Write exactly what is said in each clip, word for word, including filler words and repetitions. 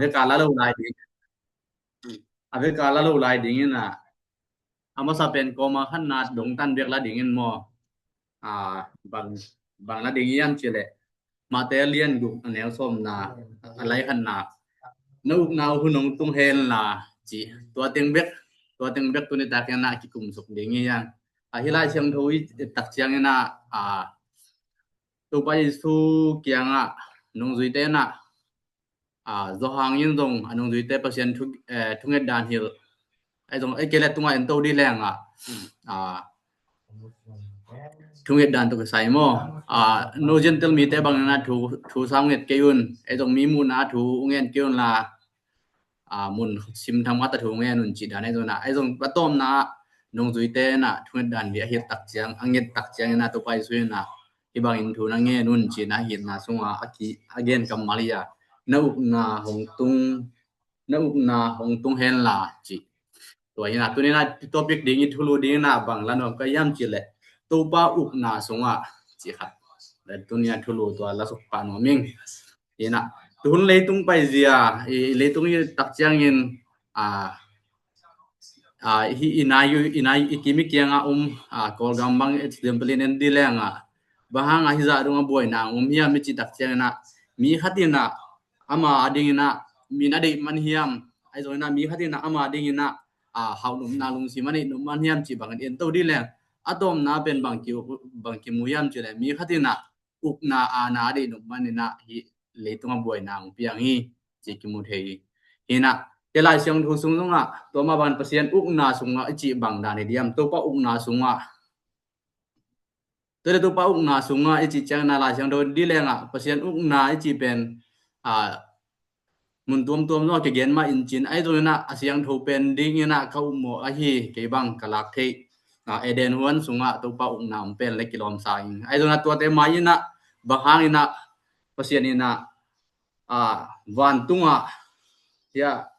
vek a la lo lai ding, a vek a la lo lai ding in a, a masa pen kawma khatna dongtan vek la ding in maw? A, bang, bang la ding hiam cih leh, Mate lian guk a neu sawmna, a lai khatna, na ukna uh hun hong tung hen la, ci. Tua teng bek, tua teng bek tuni tak in a kikum suk ding hi hang. A, hih Lai Siangtho i et tak ciangin a, a, Topa Jesu kiangah nungzuite in a, a, Johan in zong a nungzuite Pasian thu, eh, thunget dan hilh, ahi zong, ei kei le tungah en to dih leng a, a, thunget dan tawh kisai maw? A, no Gentile mite bangin a thu, thu sa nget kei un, ei zong mi muhna thu ngen kei un la, a, mun sim tham khat a thu ngen un cih dan ahi zong in a, ahi zong a tawpna nungzuite in a thunget dan bia a hilh tak ciang, a nget tak ciangin a Topa Jesu in a, hih bangin thu na ngen un ci-in a hilhna sungah a ki, a gen kammal hi a, na ukna hong tung, na ukna hong tung hen la, ci. Tua hi in a, tuni in a topic ding i thulu ding in a bang la nuam ka hiam cih leh, Topa ukna sungah, ci khat. Tuni a thulu tua la suk pah nuam ing. Hi in a, tuhun leitung paizia, i, i leitung i tak ciangin, a, a, hi, i nai, i nai, i kim i kiangah om, a, Kawlgam bang example in en dih leng a, bang hang a hih zah dong a buaina om hiam i cih tak ciangin a, mi khat in a, ama a ding in a, mi na deih man hiam, ahi zong in a, mi khat in a, ama a ding in a, a, hauh nopna lungsim a neih nop man hiam cih bangin en to dih leng, a tawpna pen bang ki, bang kimu hiam cih leh, mi khat in a, ukna a na deih nop man in a, hih leitung a buaina hong piang hi, ci kimu thei hi. Hi in a, hih Lai Siangtho sung zongah, tua mah bangin Pasian ukna sungah i cih bang dan hi diam, Topa ukna sungah. Tua leh Topa ukna sungah i cih ciangin a Lai Siangtho dih leng a, Pasian ukna i cih pen, a, mun tuamtuam zong a kigen mah in cin, ahi zong in a, a siangtho pen ding in a ka upmawh ahi, kei bang ka lak theih, a, Eden huan sungah Topa ukna om pen le kilawm sa ing. Ahi zong in a tuate mai in a, bang hang in a, Pasian in a, a, vantungah, ya,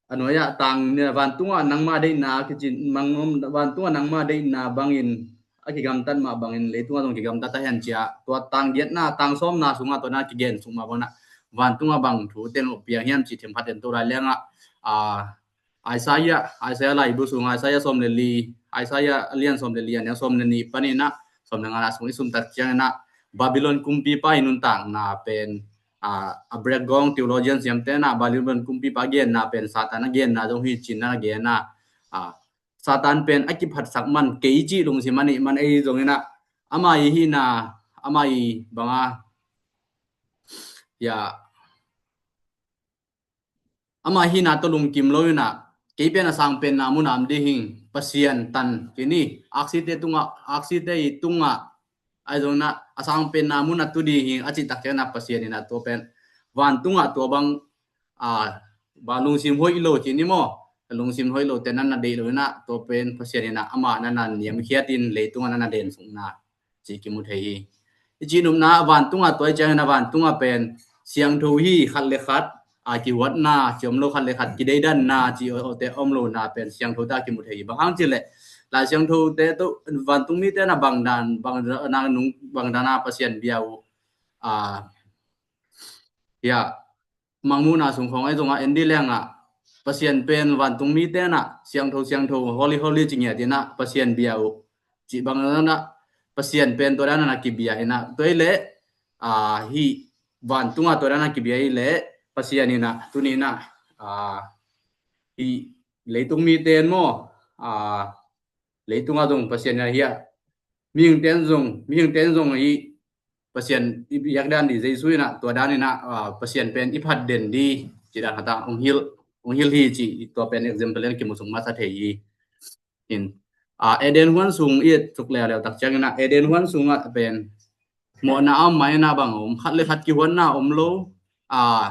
a nuai ah tang, vantungah nangma deihna kicin, mang, vantungah nangma deihna bangin a kigamtat mah bangin leitungah zong kigamtat ta hen ci a, tua tang giatna, tang sawmna sungah tua na kigen suk mah bangin a, vantungah bang thu teng uh piang hiam cih themkhat en to lai leng a, a, Isaiah, Isaiah laibu sungah, Isaiah sawm le li, Isaiah a lian sawm le li, a neu sawm le nih panin a sawm le ngana sung i sum tak ciangin a, Babylon kumpipa i nuntakna pen, a, a background theologian siamte in a, Babylon kumpipa genna pen Satan a genna zong hi ci-in a gen a, a, Satan pen a kiphatsak man, kei cih lungsim a neih man, ahi zong in a, ama i hihna, ama i bang a, ya, ama hihna tawh lungkim lo in a, kei pen a sang penna mun ah om ding hi ing, Pasian tan kei ni, aksite tungah, aksite i tungah, ahi zong in a, a sang penna mun ah tu ding hi ing, a cih tak ciangin a Pasian in a tua pen, vantungah tua bang, a, bang lungsim hoih lo ci ni maw, lungsim hoih lote na na deih lo in a, tua pen Pasian in a, amah na na niamkhiat in leitungah na na densukna, ci kimu thei hi. I cihnopna, vantungah tua i ciangin a, vantungah pen siangtho hi, khat le khat a kihuatna ci om lo, khat le khat kideidanna ci awte om lo na pen siangtho ta kimu thei hi. Bang hang cih leh, Lai Siangthote tawh vantung mite in a bang dan, bang dan a nung, bang dan a Pasian bia uh, a, ya, Mangmuhna sung khawng ahi zongah en dih leng a, Pasian pen vantung mite in a siangtho, siangtho, holy, holy ci ngiat in a Pasian bia uh, cih bang dan a, Pasian pen tua dan a na kibia in a, tua hi leh, a, hih vantungah tua dan a kibia hi leh, Pasian in a, tuni in a, a, hih leitung mite in maw, a, leitungah zong Pasian in a hia, mihingte in zong, mihingte in zong i Pasian i biak dan ding Jesu in a, tua dan in a, a, Pasian pen i phat den ding ci dan khat a hong hilh, hong hilh hi ci, tua pen example in kimu suk masa thei hi. In, a, Eden huan sung i et suk leuleu tak ciangin a, Eden huan sungah pen mawhna a om mah in a, bang om, khat le khat kihuatna om lo, a,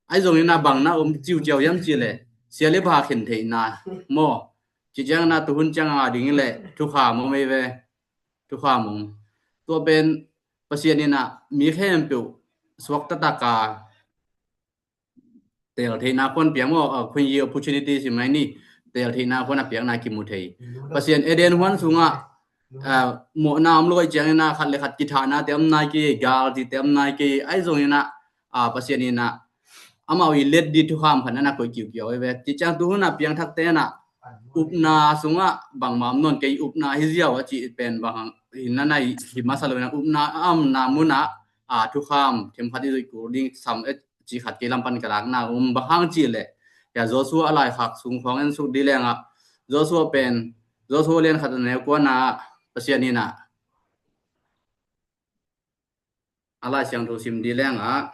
ahi zong in a bang na om ciuciau hiam cih leh, sia le pha khen theihna maw, ci ciangin a tuhun ciang a ding hi leh thukham om ei ve, thukham om. Tua pen Pasian in a mi khempeuh suakta tak a teel theihna khuan piak maw, a, khun yi opportunity ci mai ni, teel theihna khuan a piakna kimu thei. Pasian Eden huan sungah, a, mawhna om lo ahih ciangin a, khat le khat kithahnate om nai kei, galtite om nai kei, ahi zong in a, a, Pasian in a, amau i let di thukham khat na na koih kiukiau ve. Ci ciang tu hun a piangthakte na upna sungah bangmah om nawn kei, upna hi ziau a cih pen bang hang hi na na hi masa lo na, upna a omna munah a thukham themkhat i zuih kul ding sam e ci khat kei lam pan ka lakna um. Bang hang cih leh, ya, Joshua a laikhak sung khawng en suk di lengah, Joshua pen, Joshua lian khat a neu kuana Pasian in ah a Lai Siangtho sim di lengah,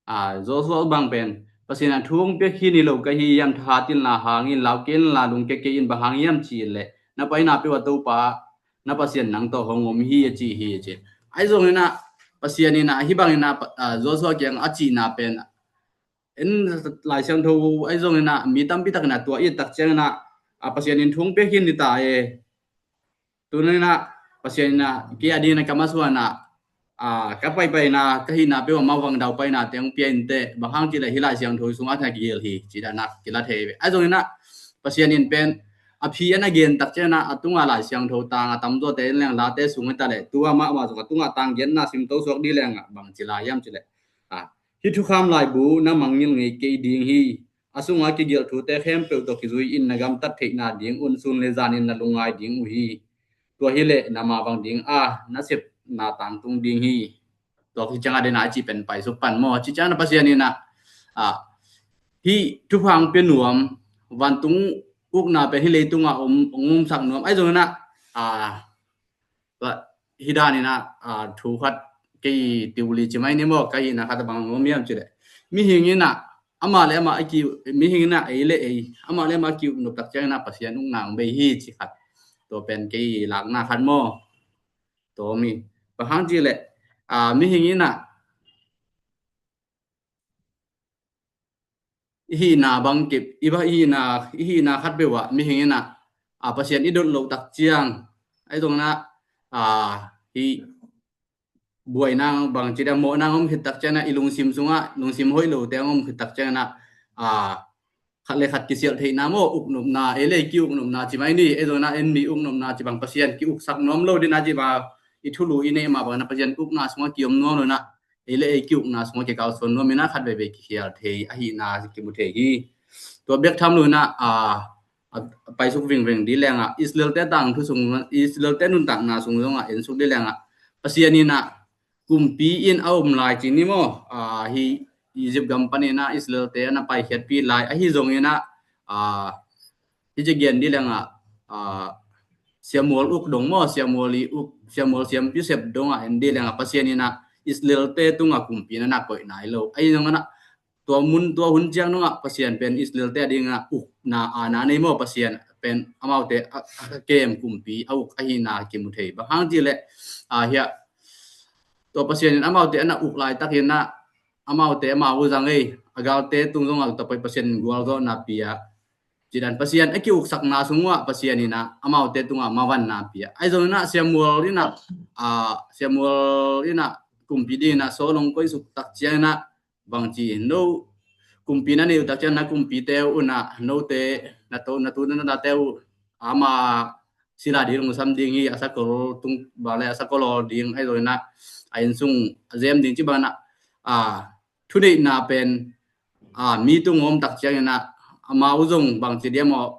a, Joshua bang pen, Pasian a thu hong piak hi ni lo ka hi hiam, thahat inla hang in, lau kei inla lungkia kei in, bang hang hiam cih leh na paina peuh a Topa na Pasian nang tawh hong om hi a ci hi a ci. Ahi zongin ah Pasian in ah hih bangin ah, a, Joshua kiang a cihna pen, en, Lai Siangtho ahi zongin ah mi tampi takin ah tua i et tak ciangin ah, a, Pasian in thu hong piak hi ni ta e. Tuninah Pasian inah kei a dingin a ka masuanah, a, ka paipaina, ka hihna peuh a mau vang dau paina teng pia inteh, bang hang cih leh hih Lai Siangtho sungah a kigel hi, ci danah kila thei ve. Ahi zonginah Pasian in pen a phi an a gen tak cianah a tungah Lai Siangtho tang a tamzawte in leng Late sung hi ta leh, tua mahmah zong a tungah tang genna simto suak dih lengah bang ci lai hiam cih leh, a, hih thukham laibu na mangngilh ngei kei ding hi. A sunga kigelh thute khempeuh tawh kizui in na gamtat theihna ding un sun le zanin na lungngai ding uh hi. Tua hileh na mavang ding a na sepna tangtung ding hi. Tua hi ciangah dena a cih pen paisuk pan maw, ci ciangah na Pasian inah, a, hih thupha hong pia nuam, vantung ukna pen hih leitungah om, hong omsak nuam ahi zonginah, a, hih daninah, a, thu khat kei tiuli ci mai ni maw, ka hihna khat a bang om hiam cih leh, mihing inah amah le amah a ki, mihing inah ei le ei, amah le amah a ki-uknop tak cianginah Pasian ukna hong bei hi ci khat. Tua pen kei lakna khat maw. Tua mi, bang hang cih leh, a, mihing inah i hihna bang kip, i ba, i hihna, i hihna khat peuh ah mihing inah, a, Pasian i dot loh tak ciang, ahi zonginah, a, hih buaina bang ci dia, mawhna om khit tak cianginah i lungsim sungah lungsim hoih lote om khit tak cianginah, a, khat le khat kisialh theihna maw, uknopna, ei le ei ki-uknopna ci mai ni, ahi zonginah en mi uknopna ci bang Pasian ki-uksak nuam lo dina ci bang, i thulu i neih mah bangin ah Pasian ukna sungah ki-om nuam lo inah, ei le ei ki-ukna sungah kikal suan nuam inah khat veivei kikhial thei ahihna kimu thei hi. Tua bek tham lo inah, a, a, paisuk vingveng dih lengah Israel-te tangthu sung, Israel-te nuntakna sung zongah en suk dih lengah Pasian inah kumpi in a om lai ci ni maw, a, hih Egypt gam paninah Israel-te a na paikhiatpih lai ahi zonginah, a, hih ci gen dih lengah, a, Samuel uk dong maw, Samuel i uk, Samuel siampi sep dongah en dih lengah Pasian inah Israel-te tungah kumpi na na koih nai lo. Ahi zonginah tua mun, tua hun ciang dongah Pasian pen Israel-te a dingah ukna aana nei maw, Pasian pen amaute a, a kem kumpi a uk ahihna kimu thei. Bang hang cih leh, a, hiah tua Pasian in amaute a na uk laitakinah amaute amau uh zang ei, a galte tung zongah tua pai Pasian in gualzawhna pia. Ci dan Pasian a ki-uksakna sungah Pasian inah amaute tungah mavanna pia. Ahi zonginah Samuel inah, a, Samuel inah kumpi dinginah Saul hong koihsuk tak cianginah bangci no kumpi na neih uh tak ciang na kumpite uh unah note, na to, na tu na tate uh ama sila ding hong sam ding hi, a sakol tung bang le a sakol awl ding ahi zonginah a innsung a zem ding ci banginah, a, thuneihna pen, a, mi tung om tak cianginah amau zong bangci dia maw,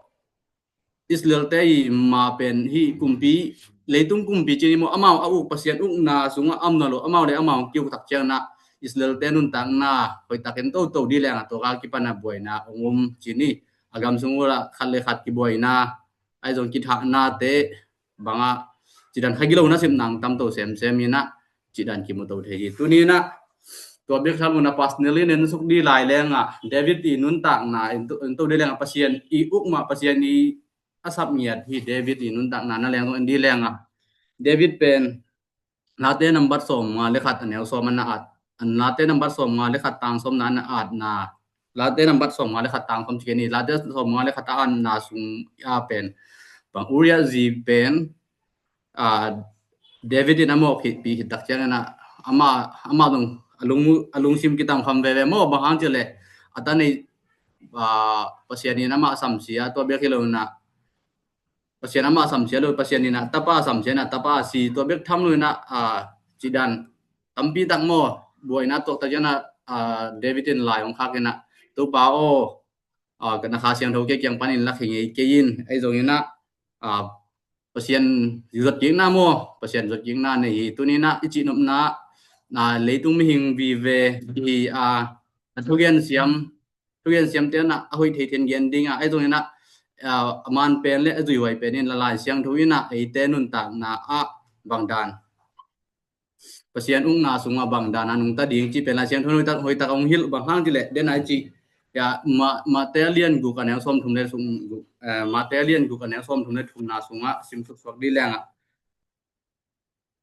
Israel-te i ma pen hih kumpi, leitung kumpi ci ni maw, amau a uk Pasian ukna sungah a om nawn lo, amau le amau ki-uk tak cianginah Israel-te nuntakna hoihtakin toto dih lengah tua ka kipanah buaina hong om ci ni. A gam sung uhlah khat le khat kibuaina, ahi zong kithahna te bangah ci dan kha gilo na sep nang tamto semsem inah ci dan kimu to thei hi. Tuni inah tua bek tham lo inah personal in en suk dih lai lengah David i nuntakna en to, en to dih lengah Pasian i uk mah, Pasian i a sap ngiat hi David i nuntakna na leng zong en dih lengah David pen Late nambat sawmnga le khat a neu sawm a na at, Late nambat sawmnga le khat tang sawmna a na atna, Late nambat sawmnga le khat tang sawm ci kei ni, Late sawmnga le khat a atna sung a pen bang Uriah zi pen, a, David in a mawh khitpih khit tak cianginah ama, ama zong a lung, a lungsim kitam kham veve maw, bang hang cih leh a ta nei ah, Pasian in amah samsia, tua bek hi lo inah, Pasian amah samsia lo, Pasian inah tapa samsia inah tapa si, tua bek tham lo inah, ah, cidan tampi tak maw, buaina tuaktak cianah, ah, David in lai hong khak inah, Topa aw, ah, na Kha Siangtho kei kiang panin lak hi ngei kei in, ahi zong inah, ah, Pasian zuatkikna maw, Pasian zuatkikna nei hi. Tuni inah i cihnopna, ah, leitung mihing vive hi, ah, a thugen siam, thugen siamte inah a hoih thei then gen ding a, ahi zong inah, ah, a man pen le a zuihuai pen in la Lai Siangtho inah eite nuntakna ah bangdan Pasian ukna sungah bangdan a nungta ding cih pen Lai Siangtho hoihtak, hoihtak a hong hilh bang hang cih leh, den a i cih, ya, Ma-, Mate a lian guk a neu sawmthum le sung, eh, Mate a lian guk a neu sawmthum le thumna sungah sim suksuak dih leng ah,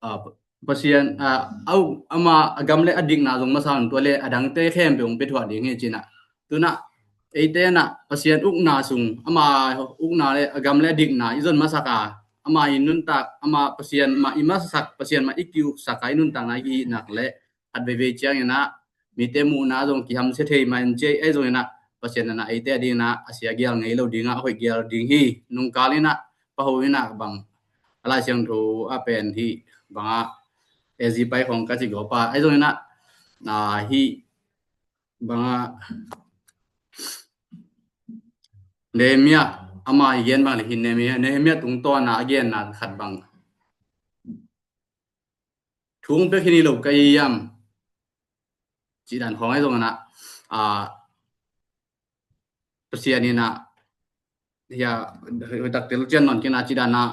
ah, Pasian, ah, au, ama a gam le a dikna zong masa un, tua le a dangte khempeuh hong pia thuah ding hi ci inah. Tu inah eite inah Pasian ukna sung, ama ukna le a gam le a dikna i zon masak a, ama i nuntak, ama Pasian mah i masak, Pasian mah i kiuksak a, i nuntakna i kihihnak le khat veivei ciang inah mite muhna zong kihamsia thei mah in ci, ahi zong inah Pasian inah eite a ding inah a sia gial ngei lo ding a, a hoih gial ding hi. Nungkal inah paho inah bang a Lai Siangtho a pen hi bangah A Z pai khong ka ci gawp a, ahi zong inah, ah, hi bangah Nehemiah, ama i gen bang le hi Nehemiah, Nehemiah tungtawn a a genna khat bang, thu hong pia khin hi lo ka hi hiam, cih dan khawng ahi zong inah, ah, Pasian inah, ya, hoihtak tel cian nawn kik inah cih dan a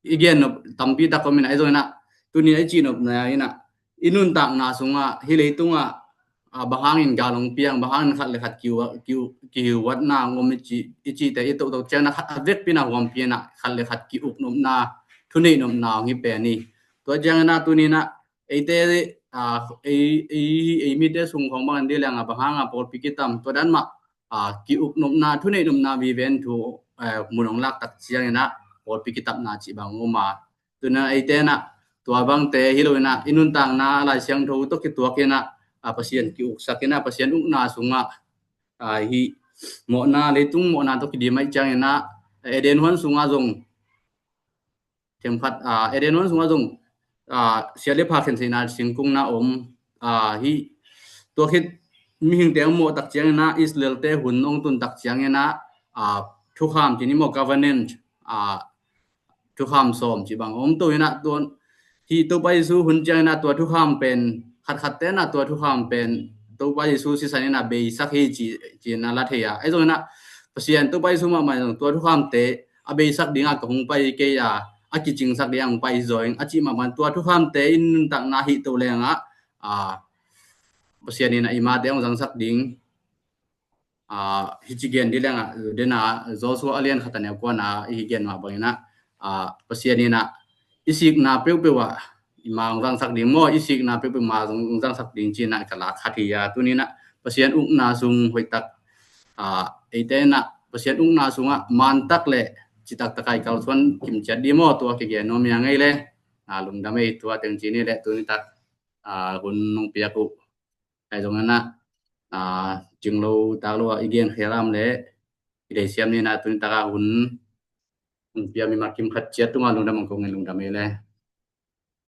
i gen nop tampi tak om inah, ahi zong inah tuni a i cihnopna inah i nuntakna sungah, hih leitungah, ah, bang hangin gal hong piang, bang hangin khat le khat kiu, kiu, kihuatna hong om i cih, i cihte i tohtoh ciang inah khat a vekpi inah huampi inah khat le khat ki-uknopna, thuneih nopna hong hi pen hi. Tua ciang inah tuni inah eite, ah, ei, ei, ei mite sung khawng bang in dih leng ah bang hang a pawlpi kitam, tua dan mah, ah, ki-uknopna, thuneih nopna vive in thu, eh, mun hong laktak ciang inah pawlpi kitapna cih bang om a. Tu inah eite inah tua bangte hi lo inah i nuntakna Lai Siangtho tawh kituak inah, ah, Pasian ki-uksak inah Pasian ukna sungah, ah, hih mawhna, leitung mawhna tawh kidim ahih ciang inah Eden huan sungah zong themkhat, ah, Eden huan sungah zong, ah, siat le pha khenseihna singkung na om, ah, hih tua khit mihingte hong mawh tak ciang inah Israel-te hun hong tun tak ciang inah, ah, thukham ci ni maw, covenant, ah, thukham sawm cih bang om to inah tua hih Topa Jesu hun ciang inah tua thukham pen, khatkhatte inah tua thukham pen Topa Jesu sisan inah beisak hi ci, ci inah la thei a. Ahi zong inah Pasian Topa Jesu mahmah in zong tua thukhamte a beisak dingah ka hong pai kei a, a kicingsak dingah hong pai hi zaw ing a cih mahmah in tua thukhamte i nuntakna hih to leng ah, ah, Pasian inah i mate hong zangsak ding. Ah, hih ci gen dih leng ah, den a Joshua a lian khat a neu kuana i gen mah bang inah, ah, Pasian inah i sikna peuhpeuh ah i ma hong zangsak ding maw, i sikna peuhpeuh ma hong zangsak ding ci inah ka lak khat hi a. Tuni inah Pasian ukna sung hoihtak, ah, eite inah Pasian ukna sungah mantak le citak takai kalsuan kimciat dih maw, tua kigen nuam hi a ngei le, ah, lungdam ei, tua teng ci ni le tuni tak, ah, hun nong piak uh. Ahi zong inah, ah, cinglo taklo ah i gen khia lam le i deisiam ni inah tuni tak ah hun nong piak mi mah kim khat ciat tungah lungdam hong ko ngei, lungdam ei le.